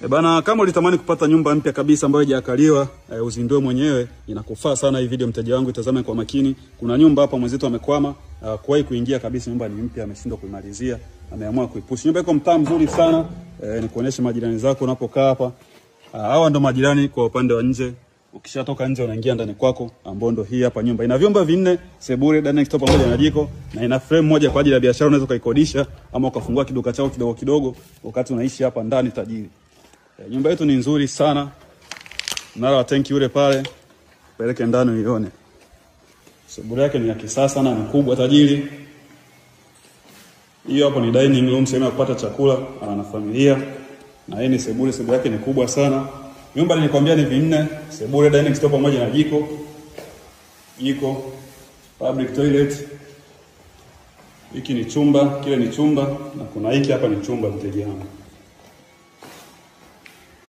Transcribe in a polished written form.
E bana, kama ulitamani kupata nyumba mpya kabisa ambayo haijakaliwa, uzindue mwenyewe, inakufaa sana hii video mteja wangu, itazame kwa makini. Kuna nyumba hapa mwenzetu amekwama, kuwahi kuingia kabisa, nyumba ni mpya, ameshindwa kuimalizia, ameamua kuipush. Nyumba iko mtaa mzuri sana, nikuoneshe majirani zako unapokaa hapa. Hawa ndo majirani kwa upande wa nje. Ukishatoka nje unaingia ndani kwako, ambao ndo hii hapa nyumba. Ina vyumba vinne, sebule, dining store pamoja na jiko, na ina frame moja kwa ajili ya biashara, unaweza ukaikodisha ama ukafungua kiduka chako kidogo kidogo wakati unaishi hapa ndani tajiri. Nyumba yetu ni nzuri sana. Mnara wa tenki ule pale, peleke ndani uione. Sebule yake ni ya kisasa na ni kubwa tajiri. Hiyo hapo ni dining room, sehemu ya kupata chakula na familia. Na hii ni sebule, sebule yake ni kubwa sana. Nyumba nilikwambia ni vinne, sebule, dining store pamoja na jiko. Jiko, public toilet. Hiki ni chumba, kile ni chumba, na kuna hiki hapa ni chumba mteja wangu.